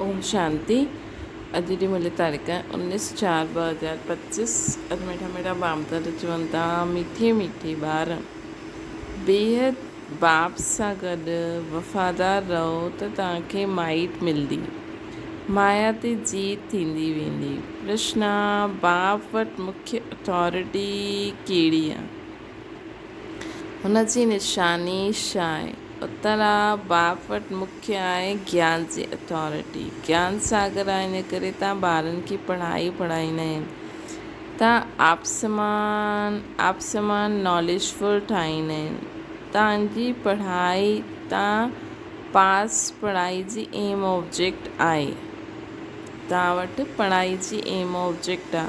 اوم شانتي اڄ جي ملي تاريخ انيس چار 2025 اڄ ميٺا ميٺا بامتر چون ٿا ميٺي ميٺي ٻار بيحد باپ سان گڏ وفادار رهو ته توهان کي مائٽ ملدي مايا تي جيت ٿيندي ويندي پرشنا باپ وٽ مکيه اٿارٽي ڪهڙي آ هن جي نشاني ڇا آهي؟ اتر آ، باپ وٽ مکيه آهي گيان جي اٿارٽي. گيان ساگر آهي ان ڪري تان ٻارن کي پڙهائي پڙهائيندا آهن. تان آپسمان آپسمان ناليجفل ٺاهيندا آهن. تان جي پڙهائي تان پاس پڙهائي جي ايم آبجيڪٽ آهي. تان وٽ پڙهائي جي ايم آبجيڪٽ آ.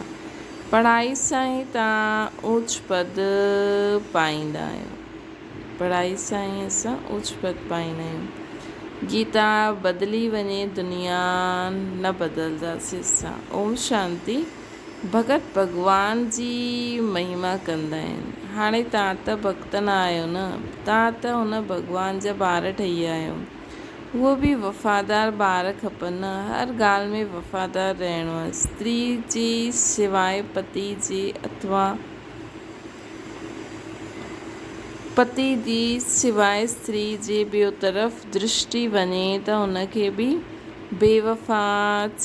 پڙهائي سان ئي توهان اوچ پد پائيندا آهيو. پڙهائي سان ئي اسان اوچ پد پائيندا آهيون. گيتا بدلي وڃي دنيا نه بدلداسين اسان. اوم شانتي. ڀڳت ڀڳوان جي مهما ڪندا آهن. هاڻي توهان ته ڀڳت نه آهيو نه. توهان ته هن ڀڳوان جا ٻار ٺهي ويا آهيو. اهو به وفادار ٻار کپن نه، هر ڳالهه ۾ وفادار رهڻو آهي. استري جي سواء پتي جي اٿوا پتي جي سواء استري جي ٻيو طرف درشٽي وڃي ته ان کي به بيوفا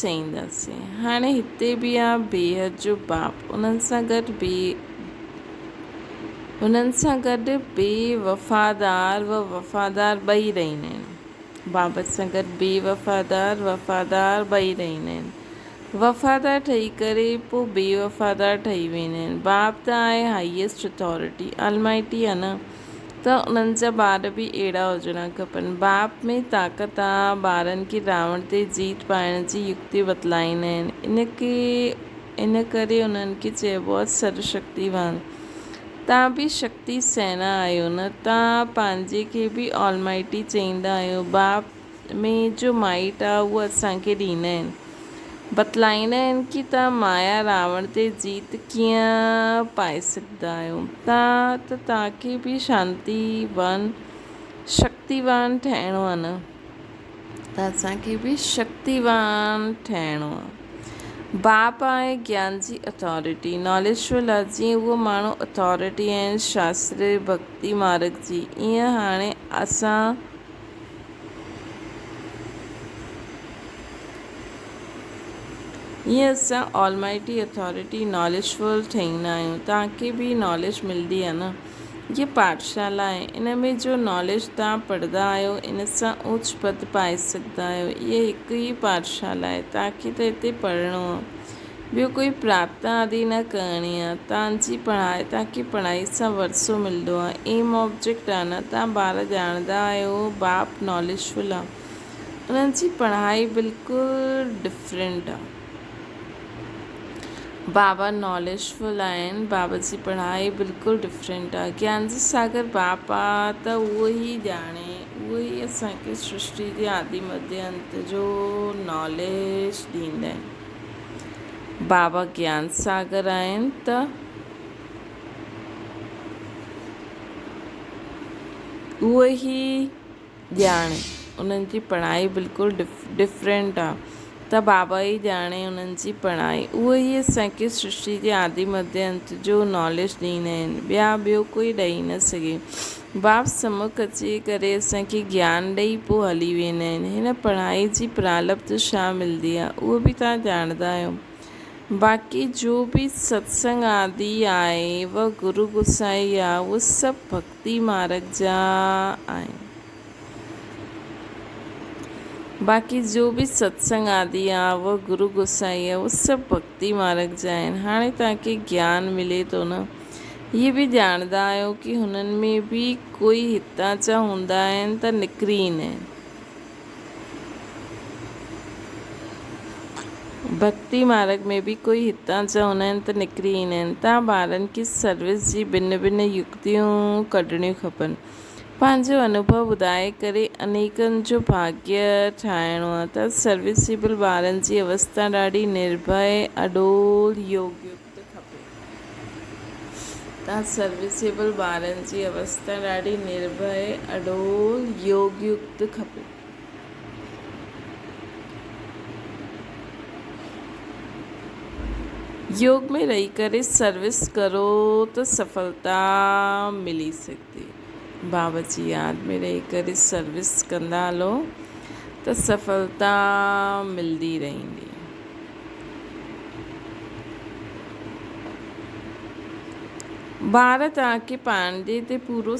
چئينداسين. هاڻي هتي به آ بيحد جو باپ انهن سان گڏ بي انهن سان گڏ بي وفادار و وفادار ٻئي رهندا آهن. بابت سان گڏ بي وفادار، وفادار ٻئي رهندا آهن. وفادار ٺهي ڪري پوء بي وفادار ٺهي ويندا آهن. باب ته آهي هائيسٽ اٿارٽي، آلمائٽي آهي نه ته انهن جا ٻار به اهڙا هجڻا کپن. باپ ۾ طاقت آ، ٻارن کي راوڻ تي جيت پائڻ جي يڪتي بتلائيندا آهن. ان کي ان ڪري انهن کي چئبو آهي سرو شڪتيوان. توهان به شڪتي سينا آهيو نه؟ توهان پنهنجي کي به آلمائٽي چئيندا آهيو. باپ ۾ جو مائٽ آهي اهو اسان کي ڏيندا آهن. بتلائيندا آهن ڪي توهان مايا راوڻ تي جيت ڪيئن پائي سگهندا آهيو. توهان ته توهان کي به شانتيوان شڪتيوان ٺهڻو آهي نه؟ ته اسان کي به شڪتيوان ٺهڻو آهي. باپ آهي گيان جي اٿارٽي، ناليجفل آهي، جيئن اهو ماڻهو اٿارٽي آهن شاستري ڀڳتي مارگ جي، ايئن هاڻي اسان ايئن اسان آلمائٽي اٿارٽي ناليجفل ٺهيندا آهيون. توهان کي به ناليج ملندي آهي نه. هيء پاٺشالا آهي، ان ۾ جو ناليج توهان پڙهندا آهيو، ان سان اوچ پد پائي سگهندا آهيو. هيء هڪ ئي پاٺشالا آهي، توهان کي ته هتي پڙهڻو آهي، ٻيو ڪوئي پرارٿنا آدي نه ڪرڻي آهي. توهان جي پڙهائي، توهان کي پڙهائي سان ورثو ملندو آهي. ايم آبجيڪٽ آهي نه، توهان ٻار ڄاڻندا آهيو، باپ ناليجفل آهي، انهن جي پڙهائي بلڪل ڊفرنٽ آهي. بابا ناليج فل آهن بابا جي پڙهائي بلڪل ڊفرنٽ آ گيان جي ساگر باپ آ ته اهو ئي ڄاڻي اهو ئي اسان کي سرشٽي جي آدي مڌي انت جو ناليج ڏيندا آهن بابا گيان ساگر آهن ته اهو ئي ڄاڻي انهن جي پڙهائي بلڪل ڊفرنٽ آ ته بابا ئي ڄاڻي انهن جي پڙهائي اهو ئي اسان کي سرشٽي جي آدي مڌي انت جو ناليج ڏيندا آهن ٻيا ٻيو ڪوئي ڏئي نه سگهي باپ سمک اچي ڪري اسان کي گيان ڏئي پوء هلي ويندا آهن هن پڙهائي جي پرالبڌ ڇا ملدي آ اهو به توهان ڄاڻندا آهيو باقي جو به ستسنگ آدي آهي و گرو گسائي آ اهو سڀ ڀڳتي مارگ جا آهن. باقي جو به ستسنگ آدي آ و گرو گسائي آ اهو سڀ ڀڳتي مارگ جا آهن. هاڻي توهان کي گيان ملي ٿو نه. هي به ڄاڻندا آهيو ڪي هنن ۾ به ڪوئي هتان جا هوندا آهن ته نڪري ايندا آهن. ڀڳتي مارگ ۾ به ڪوئي هتان جا هوندا آهن ته نڪري ايندا آهن. تان ٻارن کي سروس جي ڀن ڀن يڪتيون ڪڍڻيون کپن. پنهنجو انوڀو ٻڌائي ڪري انيڪن جو ڀاڳيه ٺاهڻو آهي ته سروسيبل ٻارن جي اوستا ڏاڍي نرڀئي، اڏول، يوگيڪت کپي. تان سروسيبل ٻارن جي اوستا ڏاڍي نرڀئي، اڏول، يوگيڪت کپي. يوگ ۾ رهي ڪري سروس ڪرو ته سڦلتا ملي سگهندي. بابا جي ياد ۾ رهي ڪري سروس ڪندا هلو ته سڦلتا ملدي رهندي. ٻار توهان کي پنهنجي تي پورو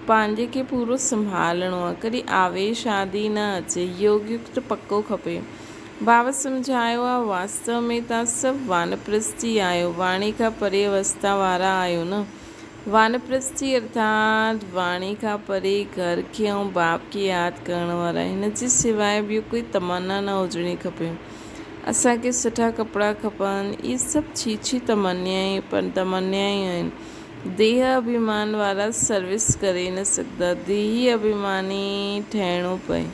پنهنجي کي پورو سنڀالڻو آهي ڪڏهن آويش آدي نه اچي يوگ يڪت پڪو کپي. بابا سمجهايو آ واستو ۾ توهان سڀ وانپرستي آهيو، واڻي کان پري اوستا وارا آهيو نه؟ وانپرستي ارٿات واڻي کان پري گهر کي ۽ باپ کي ياد ڪرڻ وارا. هن جي سواء ٻيو ڪوئي تمنا نه هجڻي کپي. اسان کي سٺا ڪپڙا کپن، اهي سڀ ڇي ڇي تمنيائون آهن. ديهه اڀيمان وارا سروس ڪري نه سگهندا. ديهي اڀيماني ٺهڻو پئي.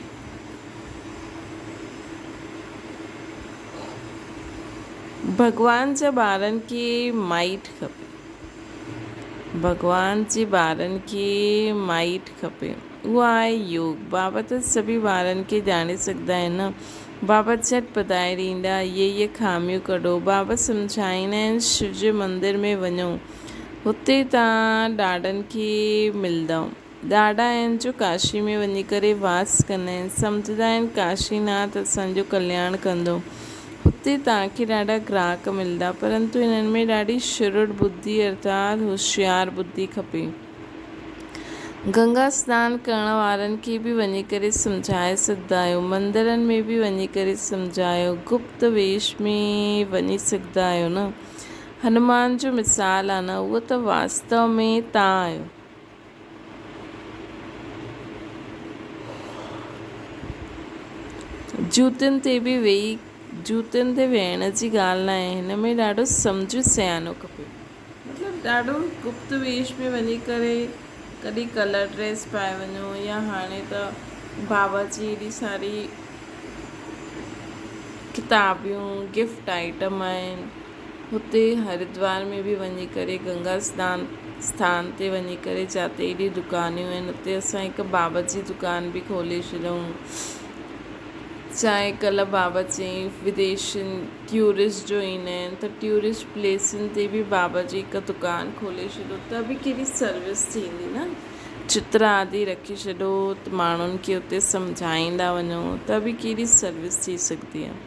ڀڳوان جا ٻارن کي مائٽ کپي. ڀڳوان جي ٻارن کي مائٽ کپي. اهو آهي يوگ. بابا ته سڀئي ٻارن کي ڄاڻي سگهندا آهن نه. بابا جهٽ ٻڌائي ڏيندا، اهي اهي خاميون ڪڍو. بابا سمجهائيندا آهن شو جي مندر ۾ وڃو، هتي توهان ڏاڏن کي ملندؤ. ڏاڍا آهن جو ڪاشي ۾ وڃي ڪري واس ڪندا آهن، سمجهندا آهن ڪاشي ناٿ اسان جو ڪلياڻ ڪندو. هتي توهان کي ڏاڍا گراهڪ ملندا، پرنتو انهن ۾ ڏاڍي شرڙ ٻڌي ارٿات هوشيار ٻڌي کپي. گنگا سنان ڪرڻ وارن کي به وڃي ڪري سمجهائي سگهندا آهيو، مندرن ۾ به وڃي ڪري سمجهايو، گپت ويش ۾ وڃي سگهندا آهيو نه؟ هنومان جو مثال آهي نه، اهو ته واستو ۾ توهان آهيو. جوتين تي به ويهي جوتين تي ويهڻ جي ڳالهه ناهي هن ۾ ڏاڍو سمجهه سيانو کپي مطلب ڏاڍو گپت ويش ۾ وڃي ڪري ڪڏهن ڪلر ڊريس پائي وڃو يا هاڻي ته بابا جي ايڏي ساري ڪتابيون گفٽ آئٽم آهن هتي هردوار ۾ به وڃي ڪري گنگا سنان اسٿان تي وڃي ڪري جاتي ايڏيون دڪانيون آهن اتي اسان هڪ بابا جي دڪان به کولي ڇڏيون چاهي ڪلهه بابا چيائين وديشين ٽيورسٽ جو ايندا آهن ته ٽيورسٽ پليسن تي به بابا جي هڪ دڪان کولي ڇڏو ته به ڪهڙي سروس ٿيندي نه چتر آدي رکي ڇڏو ته ماڻهن کي اتي سمجهائيندا وڃو ته به ڪهڙي سروس ٿي سگهندي آهي.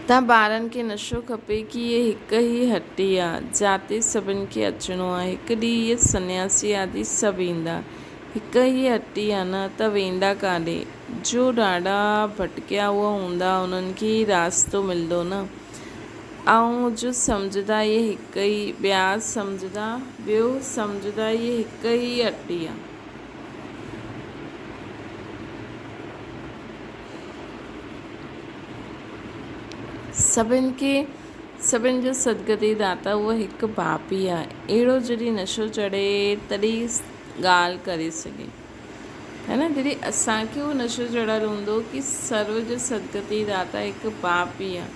تان ٻارن کي نشو کپي ڪي اهي هڪ ئي هٽي آ، جاتي سڀن کي اچڻو آ. هڪ ڏينهن اهي سنياسي آدي سڀ ايندا. هڪ ئي هٽي آ نه ته ويندا ڪاڏي؟ جو ڏاڍا ڀٽڪيا هئا هوندا انهن کي ئي راستو ملندو نه. آئون جو سمجهندا اهي هڪ ئي ٻيا سمجهندا ٻيو سمجهندا اهي هڪ ئي هٽي آ. سڀن کي سڀن جو سدگتي داتا اهو هڪ باپ ئي آهي. اهڙو جڏهن نشو چڙهي تڏهن ڳالهه ڪري سگهي. هي نه جڏهن اسان کي اهو نشو چڙهيل هوندو ڪي سرو جو سدگتي داتا هڪ باپ ئي آهي.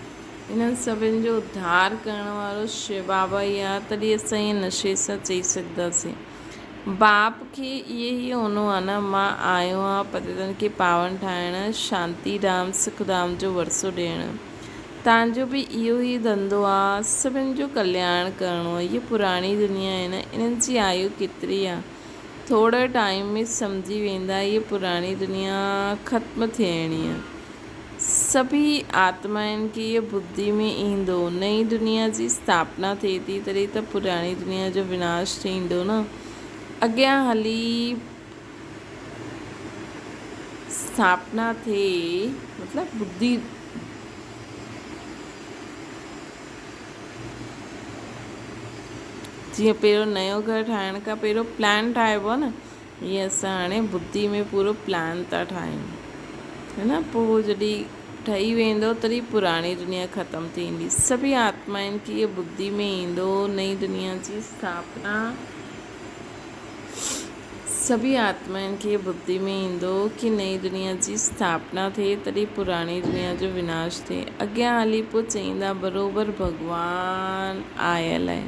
انهن سڀن جو اڌار ڪرڻ وارو شو بابا ئي آهي تڏهن اسان ائين نشي سان چئي سگهنداسين. باپ کي اهي ئي اونو آ نه، مان آيو آن پتيتن کي پاون ٺاهڻ، شانتي ڌام سک ڌام جو ورثو ڏيڻ. تان جو به اهو ئي ڌنڌو آ، سڀن جو ڪلياڻ ڪرڻو. هيء پراڻي دنيا آهي نه، انهن جي آيو ڪيتري آ. ٿورڙ ٽائيم ۾ سمجهي ويندا هيء پراڻي دنيا ختم ٿيڻي آ. سڀئي آتمائن کي اهو ٻڌي ۾ ايندو. نئين دنيا جي اسٿاپنا ٿئي ٿي تڏهن ته پراڻي دنيا جو وناش ٿيندو نه. اڳيان هلي اسٿاپنا ٿئي مطلب ٻڌي. جيئن پهريون نيو گهر ٺاهڻ کان پهريون پلان ٺاهبو آهي نه. ائين اسان هاڻي ٻڌي ۾ پورو پلان ٿا ٺاهيون هي نه پوء جڏهن ٺهي ويندو تڏهن پراڻي دنيا ختم ٿيندي سڀئي آتمائن کي اهو ٻڌي ۾ ايندو نئين دنيا جي اسٿاپنا سڀئي آتمائن کي اهو ٻڌي ۾ ايندو ڪي نئين دنيا جي اسٿاپنا ٿئي تڏهن پراڻي دنيا جو وناش ٿئي اڳيان هلي پوء چئيندا بروبر ڀڳوان آيل آهي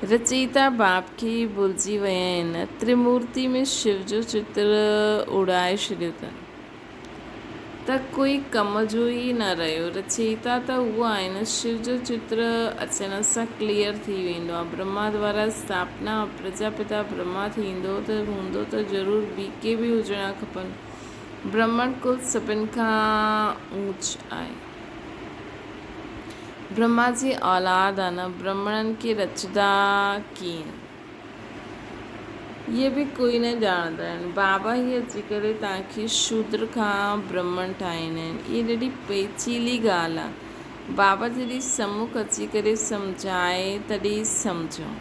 رچيتا باپ کي ئي ڀلجي ويا آهن. ترمورتي ۾ شو جو چتر اڏائي ڇڏيو اٿن. ته ڪوئي ڪم جو ئي نه رهيو. رچيتا ته اهو آهي نه. شو جو چتر اچڻ سان ڪليئر ٿي ويندو آهي. برهما دوارا اسٿاپنا پرجاپتا برهما ٿيندو ته هوندو ته ضرور ٻي ڪي به هجڻا کپن. برهمڻ ڪل سڀن کان اوچ آهي. برهما جي اولاد آهي نه. برهمڻن کي رچدا ڪيئن؟ اهي به ڪوئي نه ڄاڻندا آهن. بابا هي اچي ڪري توهان کي شودر کان برهمڻ ٺاهيندا آهن. اهي ڏاڍي پيچيلي ڳالهه آهي. بابا جڏهن سمک اچي ڪري سمجهائي تڏهن سمجهو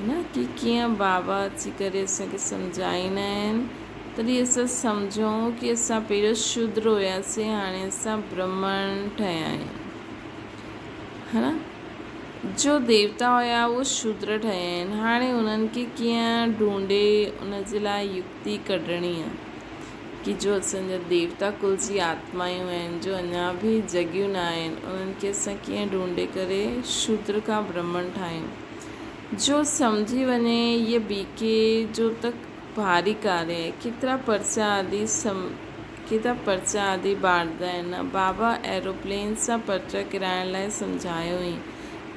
نه ڪي ڪيئن بابا اچي ڪري اسان کي سمجهائيندا آهن تڏهن اسان سمجهون ڪي اسان پهريون شودر هياسين هاڻي اسان برهمڻ ٺهيا آهيون. ها نه؟ جو ديوتا هيا اهو شودر ٺهيا آهن هاڻي انهن کي ڪيئن ڍونڍي ان جي لاء يڪتي ڪڍڻي آهي ڪي جو اسان جا ديوتا ڪل جي آتمايون آهن جو اڃا به جڳيون نه آهن انهن کي اسان ڪيئن ڍونڍي ڪري شودر کان برهمڻ ٺاهيون جو سمجهي وڃي هيء بي ڪي جو ته ڀاري ڪاري آهي ڪيترا پرچا آدي سم ڪيترا پرچا آدي بانٽدا آهن. بابا ايروپلين سان پرچا ڪيرائڻ لاء سمجهايو هئين.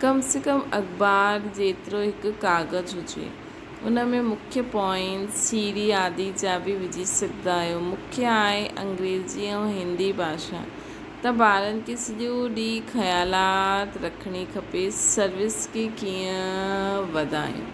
ڪم سي ڪم اخبار جيترو هڪ ڪاغذ هجي. ان ۾ مکيه پوائنٽس، سيڙهي آدي جا به وجهي سگهندا آهيو. مکيه آهي انگريزي ۽ هندي ڀاشا. ته ٻارن کي سڄو ڏينهن خيالات رکڻي کپي سروس کي ڪيئن وڌايون.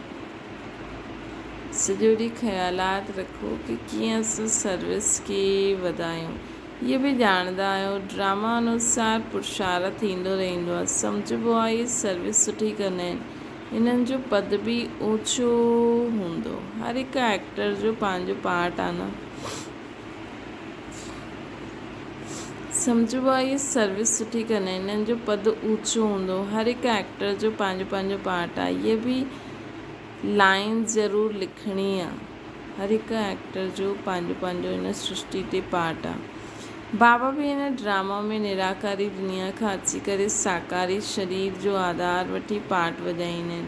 سڄو ڏينهن خيالات رکو ڪي ڪيئن اسان سروس کي وڌايون. اهي به ڄاڻندا آهيو ڊراما انوسار پرشارٿ ٿيندو رهندو آهي. سمجهبو آهي اهي سروس سٺي ڪندا آهن. هنن جو پد به اوچو هوندو. هر هڪ ايڪٽر جو پنهنجو پارٽ آهي نه. سمجهبو آهي اهي سروس سٺي ڪندا آهن. هنن جو پد اوچو هوندو. هر هڪ ايڪٽر جو پنهنجو پنهنجو پارٽ آهي. اهي به لائين ضرور لکڻي آ. هر هڪ ايڪٽر جو پنهنجو پنهنجو هن سرشٽي تي پارٽ آ. بابا به هن ڊراما ۾ نراڪاري دنيا کان اچي ڪري ساڪاري شرير جو آڌار وٺي پارٽ وڄائيندا آهن.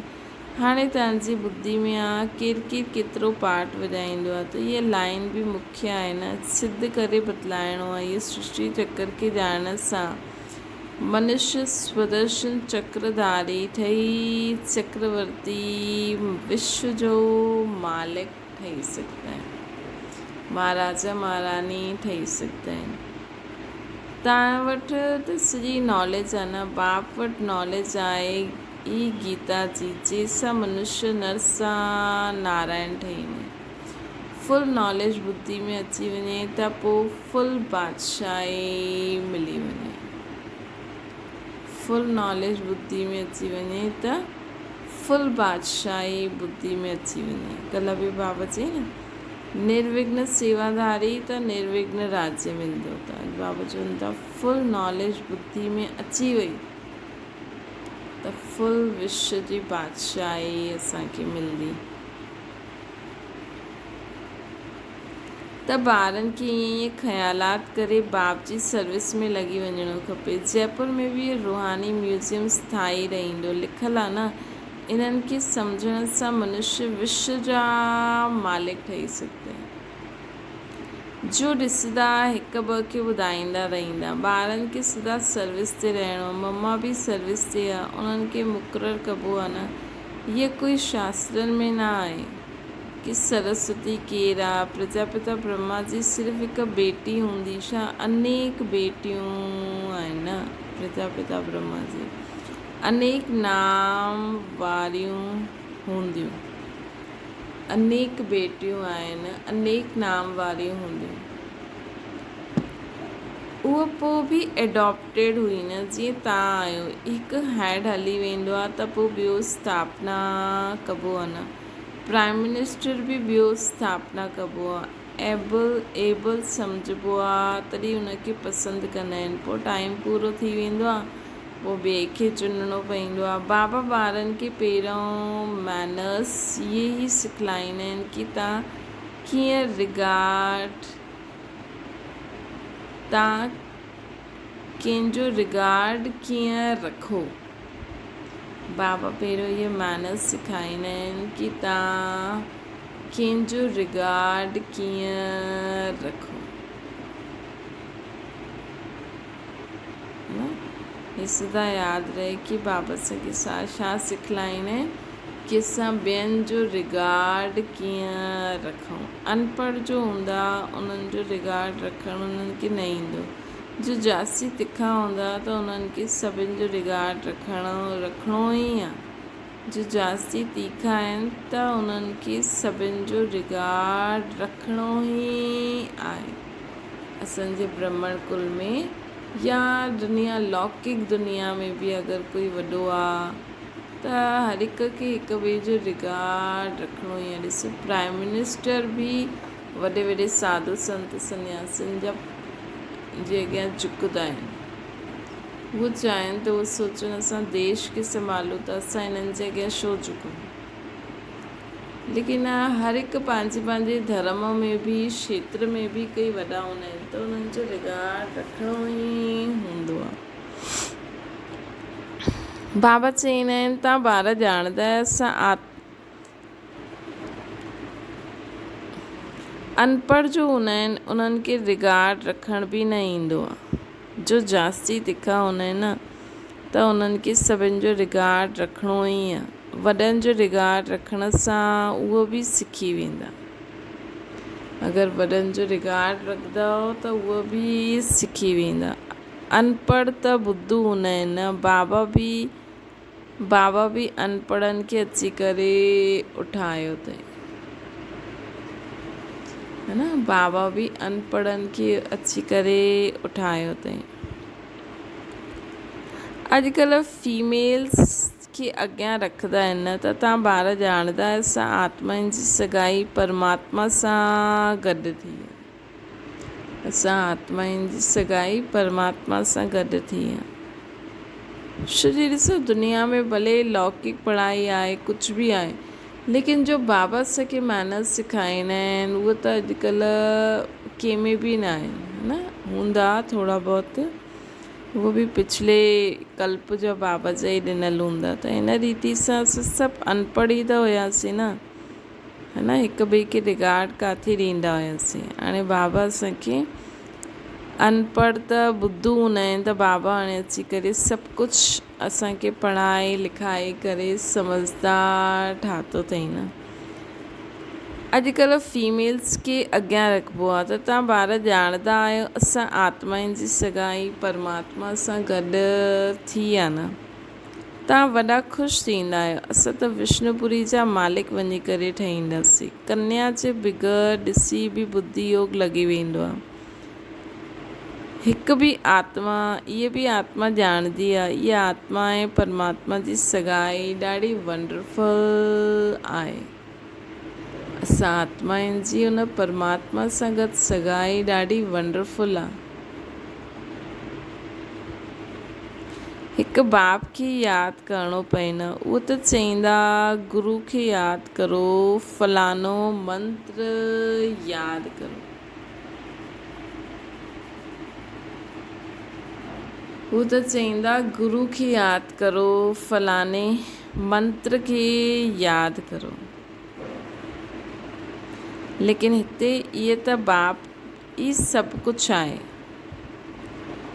هاڻي توهان جي ٻڌي ۾ آ ڪير ڪير ڪيترو پارٽ وڄائيندو آ ته هيء لائين به مکيه آهي نه. سڌ ڪري بتلائڻو آ. هيء سرشٽي چڪر کي ڄاڻڻ سان منشيه سودرشن چڪرڌاري ٺهي چڪرورتي وشو جو مالڪ ٺهي سگهندا آهن. مهاراجا مهاراڻي ٺهي سگهندا آهن. توهان وٽ ته سڄي ناليج آهي نه باپ وٽ ناليج آهي ئي گيتا جي جنهن سان منشيه نر سان نارائڻ ٺهي وڃي. فل ناليج ٻڌي ۾ اچي وڃي ته پوء فل بادشاهي ملي وڃي. فل ناليج ٻڌي ۾ اچي وڃي ته فل بادشاهي ٻڌي ۾ اچي وڃي. ڪلهه به بابا چئي نه نروگن سيواڌاري ته نروگن راجيه ملندو ته اڄ بابا چون ٿا فل ناليج ٻڌي ۾ اچي وئي ته فل وشو جي بادشاهي اسان کي ملندي. ته ٻارن کي ائين ائين خيالات ڪري باپ جي سروس ۾ لڳي وڃڻو کپي. جئپور ۾ به اهي روحاني ميوزيمز ٺاهي رهيندو لکيل آ نه. انهن کي سمجهڻ سان منشي وشو جا مالڪ ٺهي سگهندا آهن. جو ڏسندا هڪ ٻه کي ٻڌائيندا رهيندا. ٻارن کي سدا سروس تي رهڻو. مما به سروس تي آ. انهن کي مقرر ڪبو آ نه. هيء ڪوئي شاسترن ۾ نه آهي ڪي سرسوتي ڪير آ، پرجاپتا برهما جي صرف هڪ بيٽي هوندي ڇا، انيڪ بيٽيون آهن نه، پرجاپتا برهما جي انيڪ نام واريون هونديون، انيڪ بيٽيون آهن، انيڪ نام واريون هونديون. اهو پوء به ايڊاپٽيڊ هئي نه جيئن توهان آهيو. هڪ هيڊ هلي ويندو آهي ته پوء ٻيو اسٿاپنا ڪبو آهي نه. پرائيم منسٽر به ٻيو اسٿاپنا ڪبو آهي. ايبل Able سمجهبو آهي تڏهن ان کي پسند ڪندا آهن. پوء ٽائيم پورو ٿي ويندو آهي پوء ٻئي کي چنڻو پوندو آهي. بابا ٻارن کي پهريون مينرس اهي ئي سکلائيندا آهن ڪي توهان ڪيئن رگارڊ تان ڪنهن جو رگارڊ ڪيئن رکو. بابا پهريون اهي مينرس سکائيندا آهن ڪي تان ڪنهن جو رگارڊ ڪيئن رکو. هي سدا ياد رهي ڪي بابا اسان کي ڇا سکلائيندا آهن ڪي اسان ٻين جو رگارڊ ڪيئن رکون. انپڙهه جو هوندا انهن جو رگارڊ رکڻ انهن کي نه ايندو. جو جاسي تکا هوندا ته انهن کي سڀن جو رگارڊ رکڻ رکڻو ئي آ. جو جاسي تيکا آهن ته انهن کي سڀن جو رگارڊ رکڻو ئي آهي. اسان جي برهمڻ ڪل ۾ يا دنيا لوڪڪ دنيا ۾ به اگر ڪوئي وڏو آ ته هر هڪ کي هڪ ٻئي جو رگارڊ رکڻو ئي آ. ڏسو پرائم منسٽر به وڏي وڏي ساڌو سنت سنياسين جا جي اڳيان جهڪندا آهن. هو چاهين ته هو سوچن اسان ديش کي سنڀالون ته اسان انهن جي اڳيان ڇو جهڪون. ليڪن هر هڪ پنهنجي پنهنجي ڌرم ۾ به کيتر ۾ به ڪئي وڏا هوندا آهن ته انهن جو رگارڊ رکڻو ئي هوندو آهي. بابا چئيندا آهن تان ٻار ڄاڻندا آهيو اسان آت انپڙهه جو هوندا آهن انهن کي رگارڊ رکڻ به نه ايندو آهي. جو جاستي تکا هوندا آهن نه ته انهن کي سڀن جو رگارڊ رکڻو ئي آ. وڏن جو رگارڊ رکڻ سان اهو به سکي ويندا. اگر وڏن جو رگارڊ رکندؤ ته اهو به سکي ويندا. انپڙهه ته بدو هوندا آهن نه بابا به بابا به انپڙهن کي اچي ڪري اٺايو اٿئي. ها نه بابا به انپڙهن کي اچي ڪري اٺايو اٿئي. اڄڪلهه فيميلز کي اڳيان رکندا آهن نه ته تان ٻار ڄاڻندا آهيو اسان آتمائن جي سڳائي پرماتما سان گڏ ٿي آهي. اسان آتمائن جي سڳائي پرماتما سان گڏ ٿي آ. ڇو جي ڏسو دنيا ۾ ڀلي لوڪڪ پڙهائي آهي ڪجهه به آهي ليڪن جو بابا اسان کي مينرز سکائيندا آهن اهو ته اڄڪلهه ڪنهن ۾ به نه آهي نه هوندا ٿورا بهت اهو به پڇلي ڪلپ جا بابا جا ئي ڏنل هوندا ته هن ريتي سان اسان سڀ انپڙهه ئي ته هياسين نه. ها نه هڪ ٻئي کي رگارڊ ڪاٿي ڏيندا هياسين هاڻي بابا اسان کي انپڙهه ته ٻڌو هوندا آهن ته بابا هاڻي اچي ڪري سڀ ڪجهه اسان کي پڙهائي لکائي ڪري سمجهدار ٺاهتو اٿئي نه اڄڪلهه فيميلز کي اڳيان رکبو آهي ته توهان ٻار ڄاڻندا آهيو اسان آتمائن جي سڳائي پرماتما سان گڏ ٿي آهي نه توهان وڏا خوش ٿيندا آهيو. اسان ته وشنوپوري جا مالڪ وڃي ڪري ٺهينداسين. ڪنيا جي بغير ڏسي به ٻڌي يوگ لڳي ويندو آهي. هڪ به آتما، اهي به آتما ڄاڻندي آهي. اها آتما ۽ پرماتما جي سڳائي ڏاڍي ونڊرفل آهي. اسان آتمائن جي ان پرماتما سان گڏ سڳائي ڏاڍي ونڊرفل آ. هڪ باپ کي ياد ڪرڻو پئي نه اهو ته چئيندا گرو کي ياد ڪرو فلانو منتر ياد ڪرو. هو ته چئيندا گرو کي ياد ڪرو فلاني منتر کي ياد ڪرو. ليڪن هتي اهي ته باپ ئي سڀ ڪجهه آهي.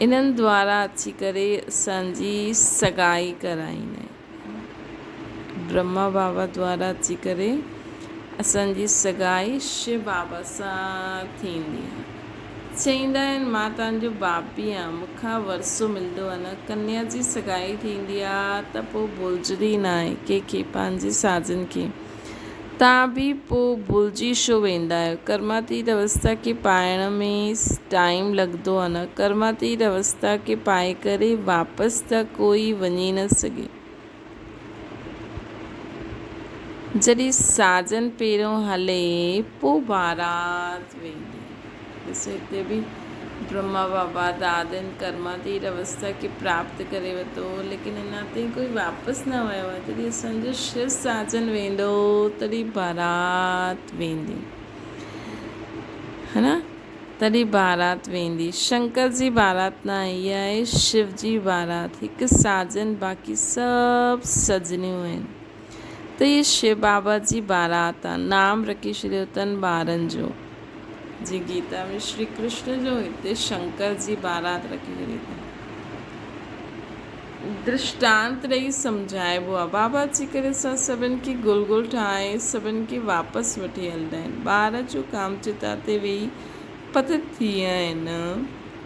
انهن دوارا اچي ڪري اسان جي سڳائي ڪرائيندا آهن. برهما بابا دوارا اچي ڪري اسان جي سڳائي شو بابا سان ٿيندي آهي. چئيندا آهن مان توهان جو باپ به آهيان مون کان ورثو ملندو آهي نه ڪنيا جي سڳائي ٿيندي آهي ته پوء ڀلجندي نه آهي ڪنهن کي پنهنجي ساجن کي توهان به پوء ڀلجي ڇو ويندا آهيو ڪرماتيت اوستا کي پائڻ ۾ ٽائيم لڳندو آهي نه ڪرماتيت اوستا کي پائي ڪري واپس ته ڪوئي وڃي نه سگهي. جڏهن ساجن پهريون هلي پوء بارات ويندي. ڏسو هتي به برهما بابا دادن ڪرماتيت اوستا کي پراپت ڪري ورتو هو ليڪن اڃا تائين ڪوئي واپس نه ويو آهي. جڏهن اسان جو شو ساجن ويندو تڏهن بارات ويندي. ها نه تڏهن بارات ويندي. شنڪر جي بارات نه آهي، هيء آهي شو جي بارات. هڪ ساجن باقي سڀ سجنيون آهن. ته هيء شو بابا جي بارات آ. نام رکي ڇڏيو اٿن ٻارن جو. جيئن گيتا ۾ شري ڪرشن جو هتي شنڪر جي بارات رکي ڇڏي اٿن. درشٽانت ڏئي سمجهائبو آهي. بابا اچي ڪري اسان سڀن کي گل گل ٺاهي سڀن کي واپس وٺي هلندا آهن. ٻار جو ڪام چتا تي ويهي پتت ٿي ويا آهن،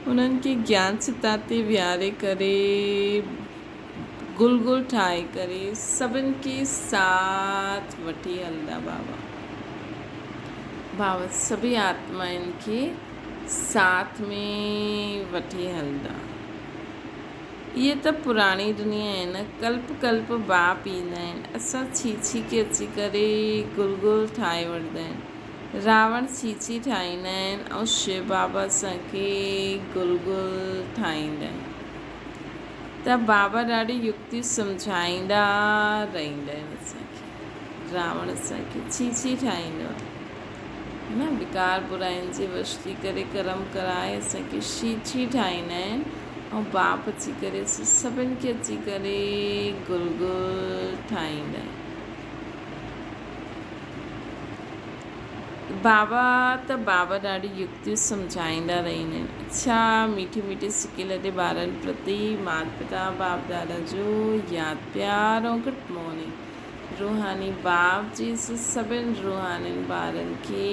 انهن کي گيان چتا تي ويهاري ڪري گل گل ٺاهي ڪري سڀن کي ساٿ وٺي هلندا بابا. بابا سڀئي آتمائن کي ساٿ ۾ وٺي هلندا. اهي ته پراڻي دنيا آهي نه، ڪلپ ڪلپ باپ ايندا آهن، اسان ڇيڇي کي اچي ڪري گل گل ٺاهي وٺندا آهن، راوڻ ڇيڇي ٺاهيندا آهن ۽ شو بابا اسان کي گل گل ٺاهيندا آهن ته بابا ڏاڍي يڪتي سمجهائيندا رهندا آهن اسان کي. راوڻ اسان کي ڇيڇي ٺاهيندو آهي نه، وڪار براين جي وش ٿي ڪري ڪرم ڪرائي اسان کي ڇيڇي ٺاهيندا آهن ۽ باپ اچي ڪري اسان سڀن کي اچي ڪري گل گل ٺاهيندا آهن. بابا ته بابا ڏاڍي يڪتيون سمجهائيندا رهندا آهن. اڇا ميٺي ميٺي سڪي لڏي ٻارن پرتي مات پتا باپ دادا جو ياد پيار ۽ گڊ مارننگ. روحاني باپ جي سڀن روحانين ٻارن کي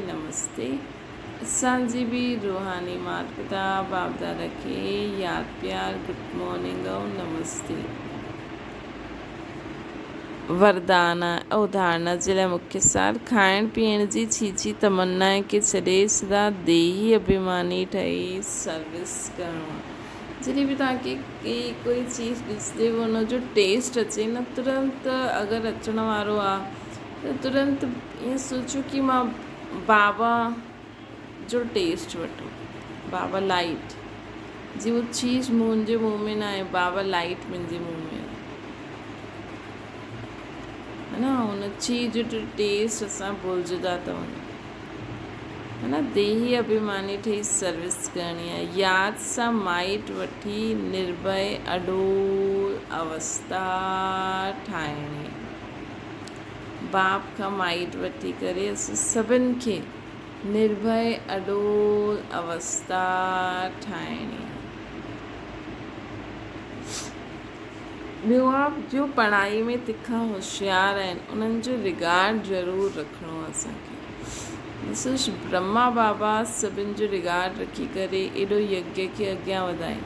نمستي. اسان جي به روحاني مات پتا باپ دادا کي ياد پيار گڊ مارننگ ۽ نمستي. وردان ۽ ڌارڻا جي لاء مکيه سار، کائڻ پيئڻ جي ڇيڇي تمنا کي ڇڏي سدا ديهي اڀيماني ٺهي سروس ڪرڻو آهي. جڏهن به توهان کي ڪي ڪوئي چيز ڏسجي ان جو ٽيسٽ اچي نه ترنت اگر اچڻ وارو آ ته ترنت ائين سوچو ڪي مان بابا جو ٽيسٽ وٺو بابا لائيٽ جي هو چيز منهنجي منهن ۾ نه آهي بابا لائيٽ منهنجي منهن ۾ آهي ها نه ان چيز جو ٽيسٽ اسان ڀلجدا ٿا وڃون. ها ديهي اڀيماني ٺهي سروس ڪرڻي آهي. ياد سان مائٽ وٺي نرڀئي اڏول اوستا ٺاهڻي آهي. باپ کان مائٽ وٺي ڪري اسين سڀن کي نرڀئي اڏول اوستا ٺاهڻي آهي. ٻيو آپ جو پڙهائي ۾ تکا هوشيار آهن انهن جو رگارڊ ضرور رکڻو آهي اسان کي. ڏسوش برهما بابا سڀن جو رگارڊ رکي ڪري ايڏو يگيا کي اڳيان وڌائي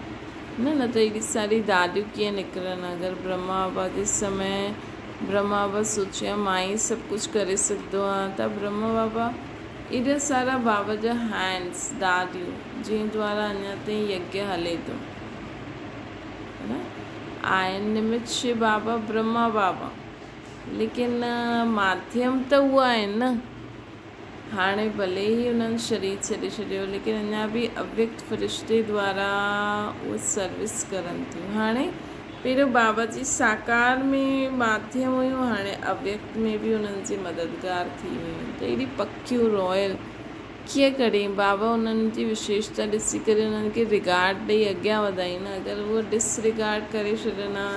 نه نه ته ايڏي ساري داديون ڪيئن نڪرن اگر برهما بابا جي سمي برهما بابا سوچي ها مان ئي سڀ ڪجهه ڪري سگهندو آهيان ته برهما بابا ايڏا سارا بابا جا هينڊس داديون جنهن دوارا اڃا تائين يگيا هلي ٿو. آهن نمت شو بابا برهما بابا ليڪن ماڌيم ته اهي آهن نه هاڻي ڀلي ئي انهن شرير ڇڏي ڇڏيو ليڪن اڃا به اويڪت فرشتي دوارا اهي سروس ڪرن ٿيون هاڻي پهريون بابا جي ساڪار ۾ ماڌيم هيون هاڻي اويڪت ۾ به انهن جي مددگار ٿي ويون ته اهڙي پڪيون رائل ڪيئن ڪرين بابا انهن جي وشيشتا ڏسي ڪري انهن کي رگارڊ ڏئي اڳيان وڌائين نه اگر اهو ڊس رگارڊ ڪري ڇڏن ها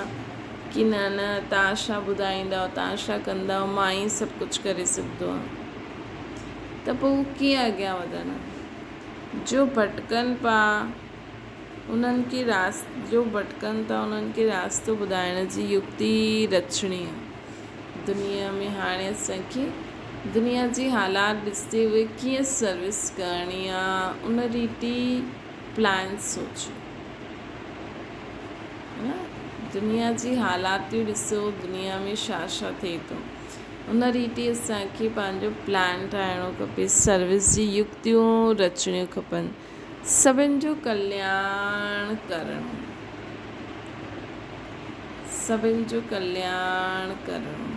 ڪي نه نه تان ڇا ٻڌائيندؤ تان ڇا ڪندؤ مان ئي سڀ ڪجهه ڪري سگهندو آهيان ته پوء هو ڪيئن اڳيان وڌن ها جو ڀٽڪن پيا انهن کي راس جو ڀٽڪن ٿا انهن کي راستو ٻڌائڻ جي يڪتي رچڻي آهي. دنيا ۾ هاڻي اسان کي دنيا جي حالات ڏسندي هوئي ڪيئن سروس ڪرڻي آ ان ريتي پلان سوچيو نه دنيا جي حالاتيون ڏسو دنيا ۾ ڇا ڇا ٿئي ٿو ان ريتي اسان کي پنهنجو پلان ٺاهڻو کپي سروس جي يڪتيون رچڻيون کپن سڀن جو ڪلياڻ ڪرڻو. سڀن جو ڪلياڻ ڪرڻو.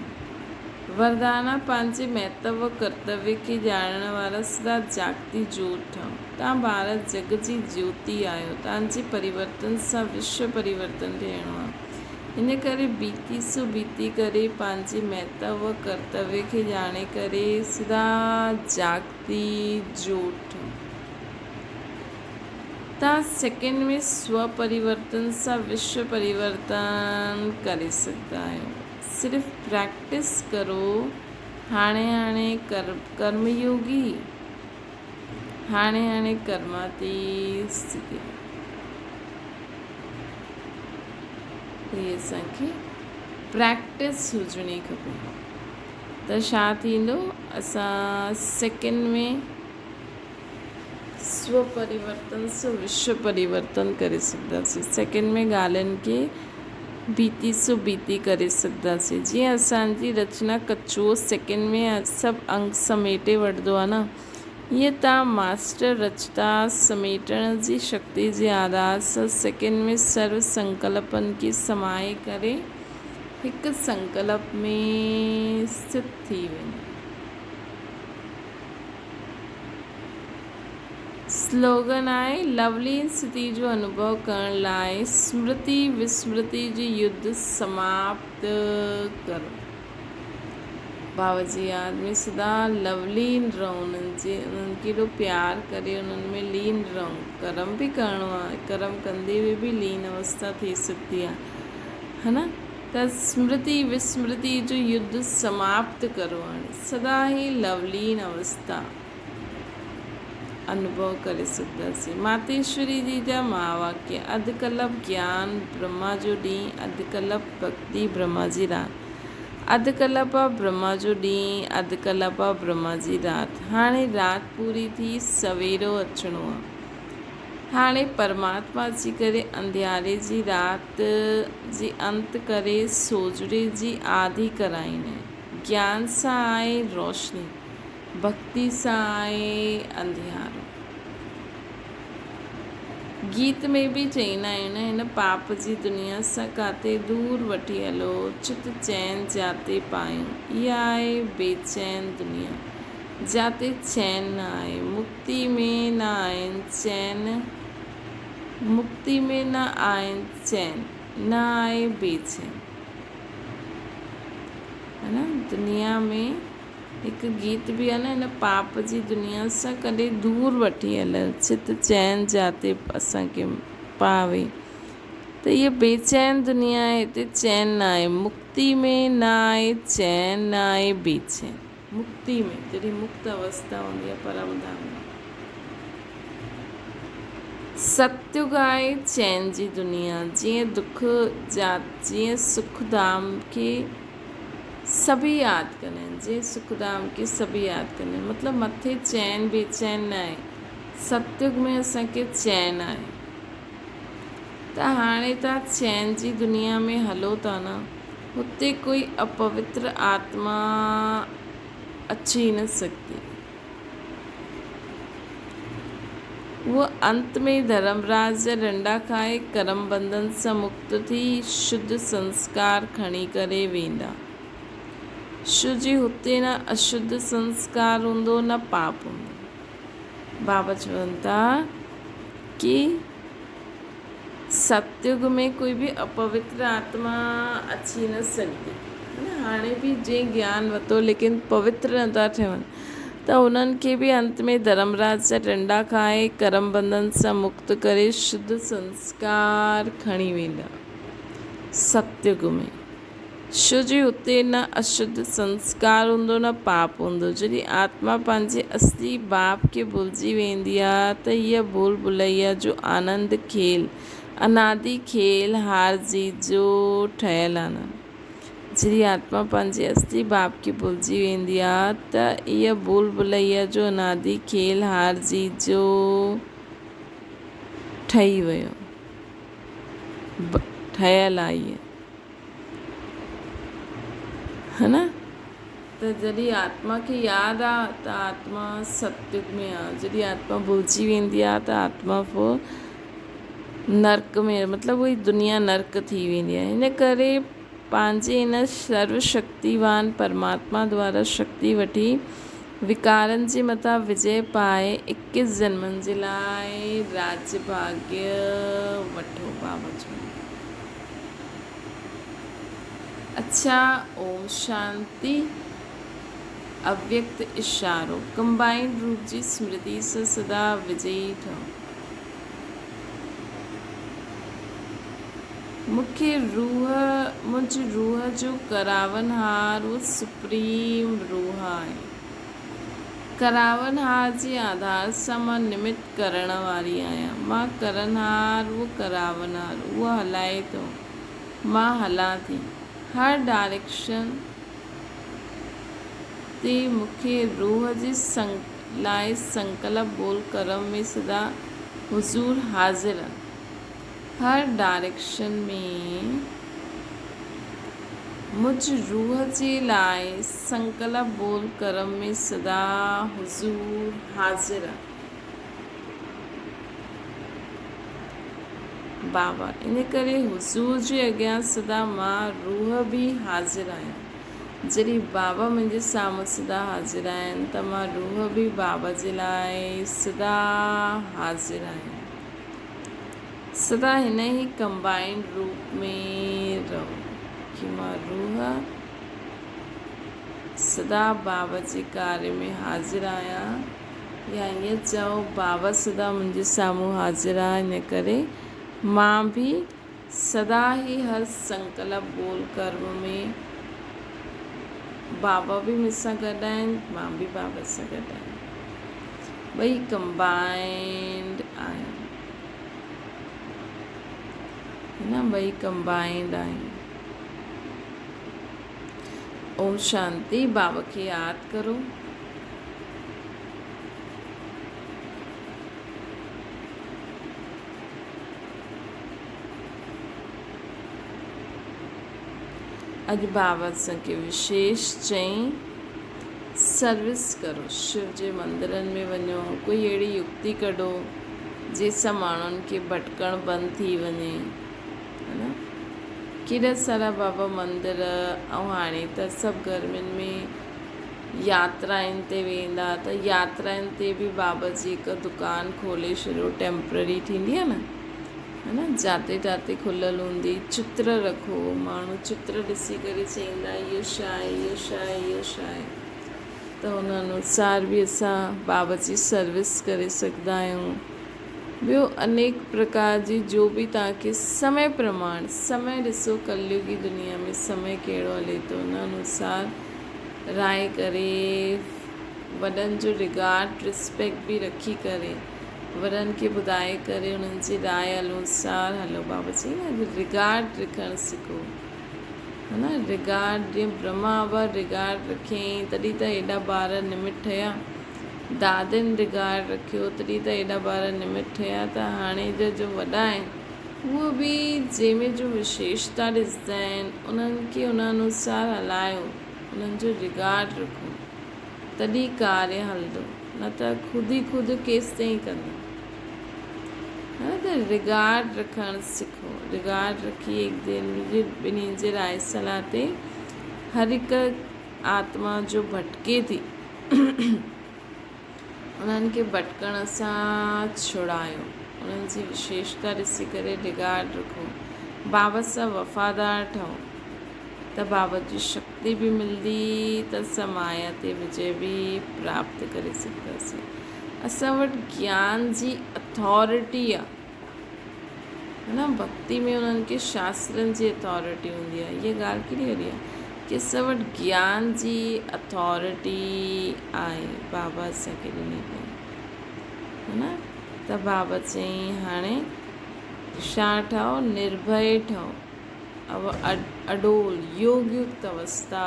وردانا پنهنجي مهتو و ڪرتويه کي ڄاڻڻ وارا سدا جاڳتي جوت ٺهو. تان ڀارت جڳ جي جيوتي آهيو. تان جي پريورتن سان وشو پريورتن ٿيڻو آهي. ان ڪري بيتي سو بيتي ڪري پنهنجي مهتو و ڪرتويه کي ڄاڻي ڪري سدا جاڳتي جوت ٺهو. توهان سيڪنڊ ۾ سو پريورتن سان وشو پريورتن ڪري سگهندا آهيو. صرف پريڪٽس ڪرو. هاڻي هاڻي ڪرم يوگي، هاڻي هاڻي ڪرماتيت اسٿتي. ته هي اسان کي پريڪٽس هجڻي کپي ته ڇا ٿيندو اسان سيڪنڊ ۾ سو پريورتن سو وشو پريورتن ڪري سگهنداسين سيڪنڊ ۾ ڳالهين کي بيتي سو بيتي ڪري سگهنداسين جيئن اسان جي رچنا ڪچو سيڪنڊ ۾ سڀ انگ سميٽي وٺندو آهي نه ائين توهان ماسٽر رچتا سميٽڻ جي شڪتي جي آڌار سان سيڪنڊ ۾ سرو سنڪلپن کي سمائي ڪري هڪ سنڪلپ ۾ اسٿت ٿي وڃو. سلوگن آهي، لولين اسٿتي جو انوڀو ڪرڻ لاء سمرتي وسمرتي جي يڌ سماپت ڪرو. بابا جي ياد ۾ سدا لولين رهون، انهن جي انهن کي ايڏو پيار ڪري انهن ۾ لين رهون. ڪرم به ڪرڻو آهي، ڪرم ڪندي هوئي به لين اوستا ٿي سگهندي آهي ها نه؟ ته سمرتي وسمرتي جو يڌ سماپت ڪرو هاڻي سدا هي لولين اوستا انوڀو ڪري سگهنداسين. ماتيشوري جي جا مهاواڪيه، اڌ ڪلپ گيان برهما جو ڏينهن، اڌ ڪلپ ڀڳتي برهما جي رات. اڌ ڪلپ آ برهما جو ڏينهن، اڌ ڪلپ آ برهما جي رات. هاڻي رات پوري ٿي، سويرو اچڻو آ. هاڻي پرماتما اچي ڪري انڌياري جي رات جي انت ڪري سوجهري جي آڌي ڪرائيندي. گيان سان آهي روشني، ڀڳتي سان آهي انڌيارو. گيت ۾ به چئيندا آهيون نه هن پاپ جي دنيا سان ڪاٿي دور وٺي هلو، چت چين جاتي پايون. اها آهي بيچين دنيا، جاتي چين نه آهي. مڪتي ۾ نه آهن چين، مڪتي ۾ نه آهن چين، نه آهي بيچين. ها نه دنيا ۾ هڪ گيت به آهي نه هن پاپ جي دنيا سان ڪڏهن دور وٺي هل چت چين جاتي اسان کي پاوي ته هيء بيچين دنيا آهي هتي چين نه آهي مڪتي ۾ نه آهي چين نه آهي بيچين مڪتي ۾ جڏهن مڪت اوستا هوندي آهي پرم ڌام ۾ ستيگ آهي چين جي دنيا جيئن دک جا جيئن سک ڌام کي سڀ ياد ڪندا آهن جيئن سک ڌام کي سڀ ياد ڪندا آهن مطلب مٿي چين بي چين نه آهي ستيگ ۾ اسان کي چين آهي ته هاڻي تان چين جي دنيا ۾ هلو ٿا نه هتي ڪوئي اپوتر آتما اچي نه سگهندي. هوء انت ۾ ڌرمراج جا ڏنڊا کائي ڪرم بنڌن سان مڪت ٿي شڌ سنسڪار کڻي ڪري ويندا. شو جي هتي نه اشڌ سنسڪار هوندو نه پاپ هوندو. بابا چون ٿا ڪي ستيگ ۾ ڪوئي به اپوتر آتما اچي نه سگهندي. هاڻي به جنهن گيان ورتو ليڪن پوتر نه ٿا ٺهن ته انهن کي به انت ۾ ڌرمراج جا ڏنڊا کائي ڪرم بنڌن سان مڪت ڪري شڌ سنسڪار کڻي ويندا. ستيگ ۾. ڇو جو اتي نه اشڌ سنسڪار هوندو نه پاپ هوندو. جڏهن آتما پنهنجي اصلي باپ کي ڀلجي ويندي آ ته هيء ڀول ڀلئيا جو آنند کيل، انادي کيل هار جيت جو ٺهيل آ نه. جڏهن آتما پنهنجي اصلي باپ کي ڀلجي ويندي آ ته هيء ڀول ڀلئيا جو انادي کيل هار جيت جو ٺهي ويو. ٺهيل آ هيء. ها نه ته جڏهن آتما کي ياد آ ته آتما ستيگ ۾ آ جڏهن آتما ڀلجي ويندي آ ته آتما پوء نرڪ ۾ مطلب اهي دنيا نرڪ ٿي ويندي آ ان ڪري پنهنجي ان سرو شڪتيوان پرماتما دوارا شڪتي وٺي وڪارن جي مٿان وجي پائي اڪيس جنمن جي لاء راڄ ڀاڳيه وٺو بابا جو اڇا اوم شانتي اويڪت اشارو ڪمبائنڊ روپ جي سمرتي سان سدا وجئي ٺهو. مون کي روح منهنجي روح جو ڪراونهار اهو سپريم روح آهي. ڪراونهار جي آڌار سان مان نمت ڪرڻ واري آهيان. مان ڪرڻهار اهو ڪراونهار اهو هلائي ٿو. مان هلان ٿي. هر ڊائريڪشن تي مون کي روح جي لاء سنڪلپ ٻول ڪرم ۾ سدا حضور حاضر آهن. هر ڊائريڪشن ۾ مجھ روح جي لاء سنڪلپ ٻول ڪرم ۾ سدا حضور حاضر آهن. بابا، ان ڪري حضور جي اڳيان سدا مان روح به حاضر آهيان. جڏهن بابا منهنجي سامهون سدا حاضر آهن ته مان روح به بابا جي لاء سدا حاضر آهيان. سدا هن ئي ڪمبائنڊ روپ ۾ رهو ڪي مان روح سدا بابا جي ڪاري ۾ حاضر آهيان. يا ائين چئو بابا سدا منهنجي سامهون حاضر آ ان ڪري مان به سدا ئي هر سنڪلپ ٻول ڪرم ۾ بابا به مون سان گڏ آهن مان به بابا سان گڏ آهيان ٻئي ڪمبائنڊ آهيون نه ٻئي ڪمبائنڊ آهيون. اوم شانتي بابا کي ياد ڪرو. اڄ بابا اسان کي وشيش چئين سروس ڪرو شو جي مندرن ۾ وڃو ڪوئي اهڙي يڪتي ڪڍو جنهن سان ماڻهن کي ڀٽڪڻ بند ٿي وڃي ها نه ڪيڏا سارا بابا مندر ۽ هاڻي ته سڀ گرمين ۾ ياترائن تي ويندا ته ياترائن تي به بابا جي هڪ دڪان کولي ڇڏيو ٽيمپرري ٿيندي آهي نه ها نه جاتي تاتي کليل هوندي چتر رکو ماڻهو چتر ڏسي ڪري چئيندا اهو ڇا آهي اهو ڇا آهي اهو ڇا آهي ته ان انوسار به اسان بابا جي سروس ڪري سگهندا آهيون ٻيو انيڪ پرڪار جي جو به توهان کي سمي پرماڻ سمي ڏسو ڪليوگي دنيا ۾ سمي ڪهڙو هلي ٿو ان انوسار راء ڪري وڏن جو رگارڊ رسپيڪٽ به رکي ڪري وڏن کي ٻڌائي ڪري انهن جي راء انوسار هلو بابا چئي نه رگارڊ رکڻ سکو ها نه رگارڊ جيئن برهما بابا رگارڊ رکيائين تڏهن ته ايڏا ٻار نمٽ ٺهيا دادين رگارڊ رکيو تڏهن ته ايڏا ٻار نمٽ ٺهيا ته هاڻي جا جو وڏا آهن اهي به جنهن ۾ جو وشيشتا ڏسندا آهن انهن کي ان انوسار هلايو انهن جو رگارڊ رکو تڏهن ڪاريه هلندو نه ته خود ئي خود ڪيستائين ڪندا. ها ته رگارڊ رکڻ سکو. رگارڊ رکي هڪ ٻئي ٻنهي جي راء صلاح تي هر هڪ آتما جو ڀٽڪي ٿي انهن کي ڀٽڪڻ سان ڇڙايو. انهن جي وشيشتا ڏسي ڪري رگارڊ رکو. بابت سان وفادار ٺهو ته بابت جي شڪتي به ملندي ته اسان مايا تي وجي به پراپت ڪري سگهنداسين. اسان وٽ گيان جي اٿارٽي آ. ها نه ڀڳتي ۾ انهن کي شاسترن جي اٿارٽي هوندي آهي هيء ڳالهه ڪيڏي وڏي آهي ڪي اسان وٽ گيان جي اٿارٽي آهي بابا اسان کي ڏني اٿئي ها نه ته بابا چيائين هاڻي ڇا ٺهو نرڀي ٺهو او اڊول يوگ يڪت اوستا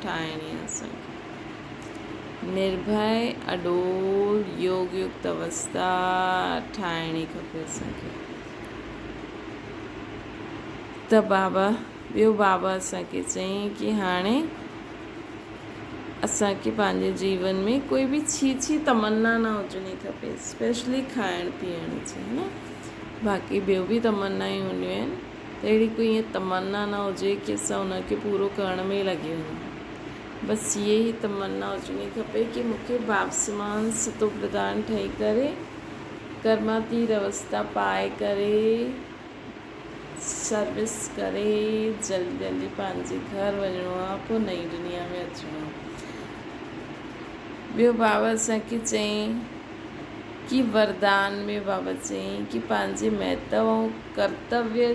ٺاهڻي آهي اسان کي نرڀي اڊول يوگ يڪت اوستا ٺاهڻي کپي اسان کي ته بابا ٻيو بابا اسان کي چيائين ڪي هاڻي اسان کي پنهنجي جيون ۾ ڪوئي به ڇي ڇي تمنا نه هجڻي کپي اسپيشلي کائڻ پيئڻ جي ها نه باقي ٻيو به تمنائون هونديون آهن ته اهڙي ڪوئي ائين تمنا نه هجي ڪي اسان ان کي پورو ڪرڻ ۾ ئي لڳي وڃون بس هيء ئي تمنا هجڻي کپي ڪي مون کي باپسمان ستو پرڌان ٺهي ڪري ڪرماتيت اوستا پائي ڪري سروس ڪري جلدي جلدي پنهنجي گهر وڃڻو آ پوء نئين دنيا ۾ اچڻو آ. ٻيو بابا اسان کي چيائين ڪي وردان ۾ بابا چيائين ڪي پنهنجي مهتو ۽ ڪرتويه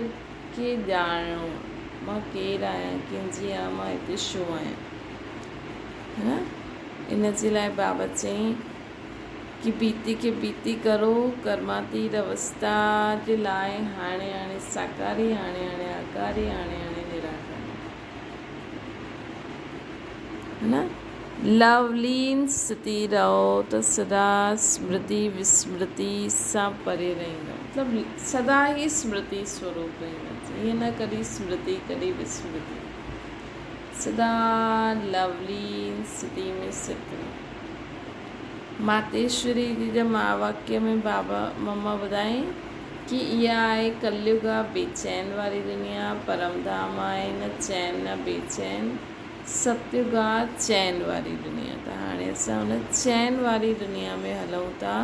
کي ڄاڻڻو آ. مان ڪير آهيان ڪنهن جي آهيان مان هتي ڇو آهيان ها نه ان جي لاء بابا چيائين. ڪي بيتي کي بيتي ڪرو، ڪرماتيت اوستا جي لاء هاڻي هاڻي ساڪاري، هاڻي هاڻي آڪاري، هاڻي هاڻي نراڪاري. هه نه؟ لولين ستي رهو ته سدا سمرتي وسمرتي سان پري رهندا. مطلب سدا ئي سمرتي سوروپ رهندا. ائين نه ڪڏهن سمرتي ڪڏهن وسمرتي. سدا لولين ستي ۾ ست رهو. ماتيشوري جي جا مهاواڪيه ۾ بابا مما ٻڌائين ڪي اها آهي ڪليگ آ بيچين واري دنيا، پرم ڌام آهي نه چين نه بيچين، ستيگ آ چين واري دنيا ته هاڻي اسان ان چين واري دنيا ۾ هلون ٿا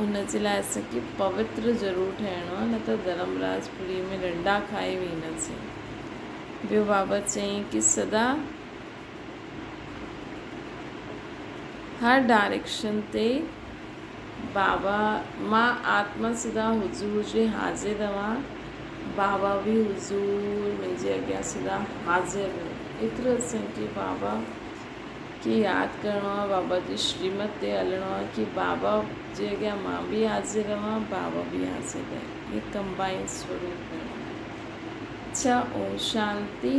ان جي لاء اسان کي پوتر ضرور ٺهڻو آ نه ته ڌرمراج پوري ۾ ڏنڊا کائي وينداسين. ٻيو بابا چيائين ڪي سدا هر ڊائريڪشن تي بابا مان آتما سدا حضور جي حاضر رهان بابا به حضور منهنجي اڳيان سدا حاضر رهي ايترو اسان کي بابا کي ياد ڪرڻو آهي بابا جي شريمت تي هلڻو آهي ڪي بابا جي اڳيان مان به حاضر رهان بابا به حاضر رهي هي ڪمبائن سوروپ ڪرڻو آهي اڇا اوم شانتي.